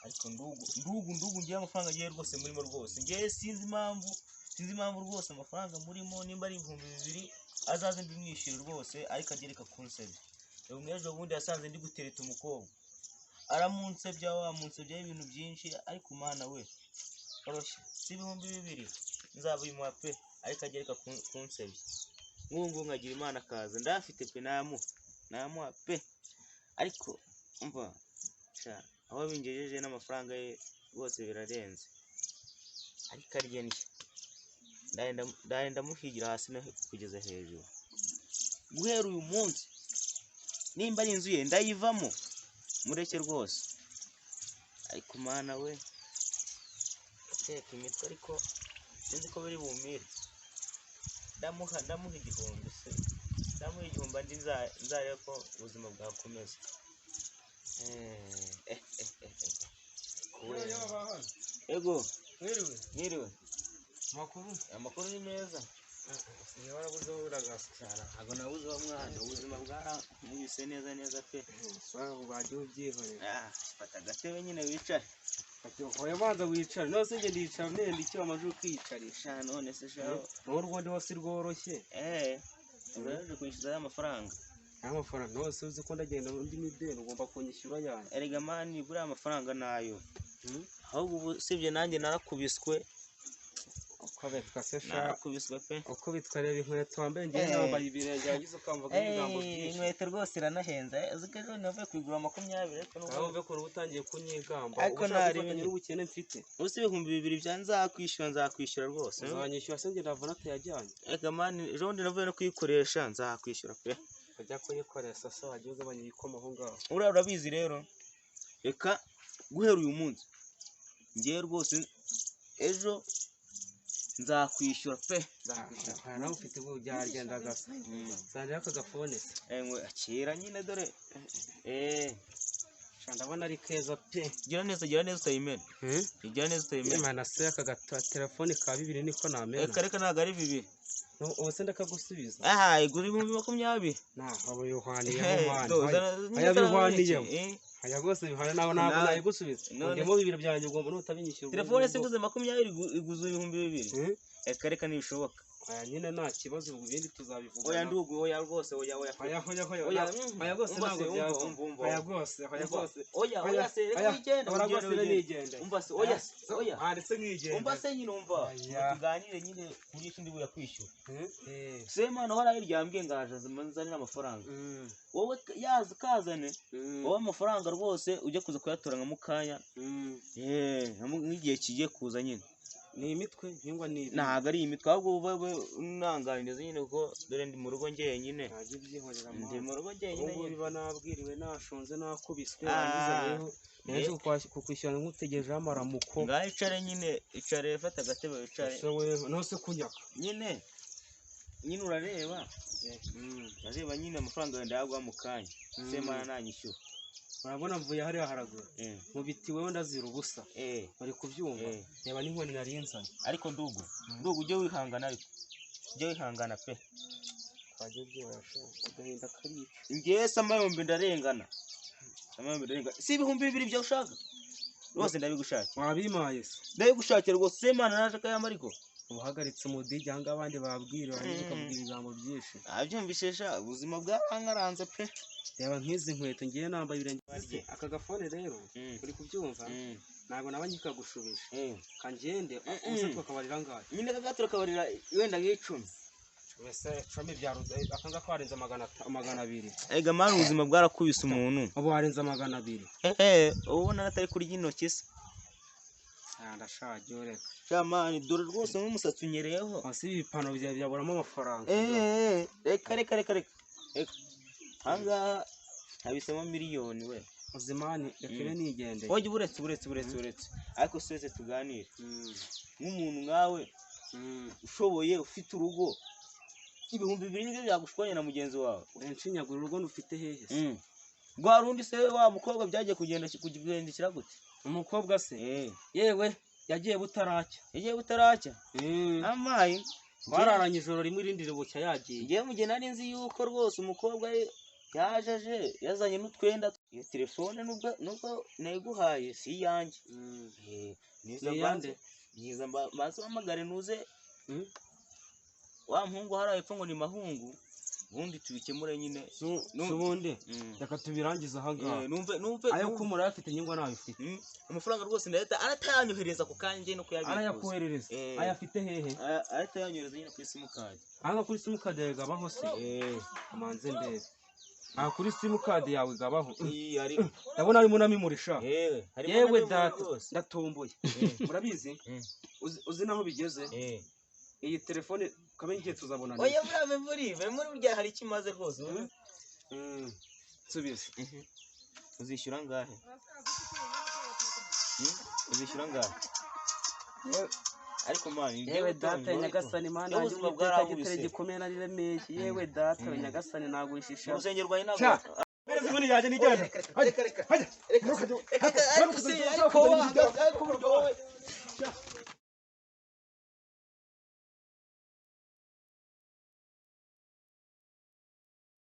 Ariko ndugu, ndugu, ndugu, ngiye amafaranga ngiye rwose murimo rwose, ngiye sinzi impamvu rwose amafaranga murimo, nimba ari 2000 azaze mbimwishyure rwose, ariko agereka kunsebya. Reba ejo bundi yasanze ndi gutereta umukobwa, aramunsebya, wamunsebyaho ibintu byinshi. Ariko Mana we, oroshye si 2000 nzabimuha pe, ariko agereka kunsebya. Nk'ubu ngubu nkagira Imana akaza, ndayafite pe, nayamuha pe. Ariko umva sha, aho bingejeje n'amafaranga ye rwose birarenze, ariko arye ndya ndaye ndamuhigira hasi no kugeza hejuru. Guhera uyu munsi, nimba ari inzu ye ndayivamo, mureke rwose. Ariko Mana we, teka imitwe, ariko sinzi ko biri bumire. Ndamuha 1000 se, ndamuha 1000 andi nzarebe ko ubuzima bwakomeza. Eh, eh, eh, eh, eh. Ego. Mwiriwe. Mwiriwe. Amakuru? Amakuru ni meza. Usigaye warabuze aho uragasara. Ntabwo nabuze uwo mwana, ubuzima bwaramubise neza neza pe. Wagiye ubyihorera. Ah, fata agatebe nyine wicare. Oya, banza wicare, none se njye ndicara nenda icyo wamaze ukiyicarisha? Sha, none se sha. N'urwo ndiho si rworoshye. Eh, uraje kwishyuza ya mafaranga? Aya mafaranga nose uzi ko ndagenda undi mideni, ugomba kunyishyura yanjye. Erega man, buriya amafaranga nayo, ahubwo ubu usibye nanjye narakubiswe. Uko bitwa se sha? Narakubiswe pe. Uko bitwa? Reba inkweto wambaye, ngiye Eh. nambaye ibirenge, yagize ukamvuga ibigambo byinshi. Inkweto rwose iranahenze. Uzi ko ejo navuye kuyigura 20, ariko Nawe nubwo uve kure, uba utangiye kunyigamba. Ariko Uba ushaka ntari gufatanya bindi. n'ubukene mfite. Ubu si 2000 bya nzakwishyura rwose. Uzanyishyura se njye ndavuna atayajyanye? Reka man, ejo bundi navuye no kuyikoresha, nzakwishyura pe. Ujya kuyikoresha se, wagiye ugabanya ibikoma aho ngaho. Uriya urabizi rero, reka guhera uyu munsi ngewe rwose ejo nzakwishyura pe, nzakwishyura. Aha nawe ufite ubu byagendaga se? Zanjye aka gafone se. Engwe, akira nyine, dore eh. Sha, ndabona ari keza pe. Gira neza, gira neza utayimena, gira neza utayimena. Imana se, aka telefone ka 2000 niko namena? Reka reka, ntabwo ari 2000. Ubu se ndakagusubiza? Aha igura 20,000. Naho bihwaniyeho. Eh, Mwana, nyine aya zana bihwaniyeho. eh. Aya rwose bihwaniye, ntabwo nayigusubiza. Undimo 2000 byanjye ugomba nutabinyishyura ubwo Telefone se ngubwo. iguze 20 iguze 2000? Reka reka, ntibishoboka. Aya nyine nta kibazo, ubwo ibindi tuzabivugana. Oya ndugu, oya rwose, oya, oya. Oya, oya, oya. Oya, Oya rwose. umva Ntabwo se, umva, byava. umva, umva, Oya umva. rwose, oya Umva. rwose. Oya, Oya, oya se, reka oya, wigende, oya ugende, rwose, ugende. nigende. Umva se, oya se, oya. Handitse nkigende. Umva se nyine, umva. Oya. Tuganire nyine ku buryo ki ndi buyakwishyura. Eh. Semana uhora yiryambwiye ngaje nzanire amafaranga. Wowe yaza kazane. Wowe amafaranga rwose ujye kuza kuyatora nka mukanya. Eh, nk'igihe kigiye kuza nyine. Ni imitwe nkingwa ni ibi. Ntabwo ari imitwe, ahubwo ube unanganiriza nyine, kuko dore ndi mu rugo njyenyine. Ntajya ubyihorera. Ndi Mwana. mu rugo Ubu njyenyine ngubu nyine. biba nabwiriwe, nashonze, nakubiswe, Ah. warangiza rero naje kukwishyura nkutegerejeho amaramuko. Ngaho icare nyine, icare, fata agatebe wicare. Ese weho nose kunyaka? Nyine nyine urareba, urareba nyine amafaranga yawe ndayaguha mu kanya. Semana nanyishyura. Urabona mvuye hariya haraguru mu biti, wewe ndazira ubusa. Bari kubyumva. Reba n'inkoni nari nzanye. Ariko ndugu, ndugu, ujye wihangana, ariko ujye wihangana pe. Twajya byihora sha, agahinda karica. Ngewe samayombi ndarengana, samayombi ndarengana. Si 2000 byo ushaka rwose, ndabigushakira. Wabimaye se? Ndabigushakira rwose, Semana naje akayama ariko. Uhagaritse umudigi ahangaha, abandi babwira, warangiza ukavuga ibigambo byinshi. Nabyumvise sha, ubuzima bwarankaranze pe. Reba nk'izi nkweto ngiye nambaye ibirenge. Barye. Aka gafone rero, uri kubyumva? Ntabwo naba nkikagushubije. Kangende. Ubusa twakabarira angahe? Nyine kagatura kabarira wenda nk'icumi. Mbese 10 bya aka ngaka warenze 200. Ega man, ubuzima bwarakubise umuntu. Ubu warenze 200. Ehe, ubu ubona atari kurya intoki se? Ah, ndashaje, ureka. Sha man, dore rwose nk'umusatsi unyereyeho. Hasi ibi bipano byawe byaburamo amafaranga. Eh, reka reka reka reka reka, ahangaha habisemo miliyoni we. Uzimani, reka ibe nigendeye. Wajya uretse uretse uretse uretse, ariko sese tuganire nk'umuntu nkawe ushoboye, ufite urugo, 2000 nibyo byagushwanya na mugenzi wawe? Nshinyagura urugo rufite hehe se? Rwa rundi se, wa mukobwa byagiye kugenda kugendekera gute? Umukobwa se? Eh. Yewe, yagiye butaracya. Yagiye butaracya? Amayi. Twararanye ijoro rimwe, irindi ribucya yagiye. Ngewe mu gihe nari nzi yuko rwose umukobwa ari Yaje yazanye n'utwenda. Iyo telefone nubwo nayiguhaye si iyanjye. Niza Ni iyande? Niza mbanze mpamagare nuze wa muhungu hariya hepfo ngo ni Mahungu, ubundi tubikemure nyine. Ubundi reka tubirangize aha ngaha. Numve Ayo kumura afite inyungu nayo ufite. Amafaranga rwose ndahita aratayanyohereza ku kanya njye no kuyabikuza. Arayakoherereza? Ayafite hehe? Arahita yanyohereza nyine kuri simukadi. Aha kuri simukadi yawe gabaho se? Amanze ndebe. Aha kuri simukadi yawe gabaho. Iyi hari. Ndabona harimo na memory sha. Harimo Yewe na memory data rwose. ndatomboye. Murabizi? Uzi naho bigeze? Iyi telefone kabe ngiye tuzabona. Oya, buriya memory burya hari icyo imaze rwose. Nsubize. Uzishyura angahe? Uzishyura angahe? Ariko man, Yewe data nyagasani mana Iyo yanjye, ubuzima Uwiteka bwarahubise. gitare gikomeye nariremeye. Yewe data we nyagasani, naguhishisha. Mu rusengero rwawe ntabwo. Sha. Reka reka reka reka, ariko se ariko wowe.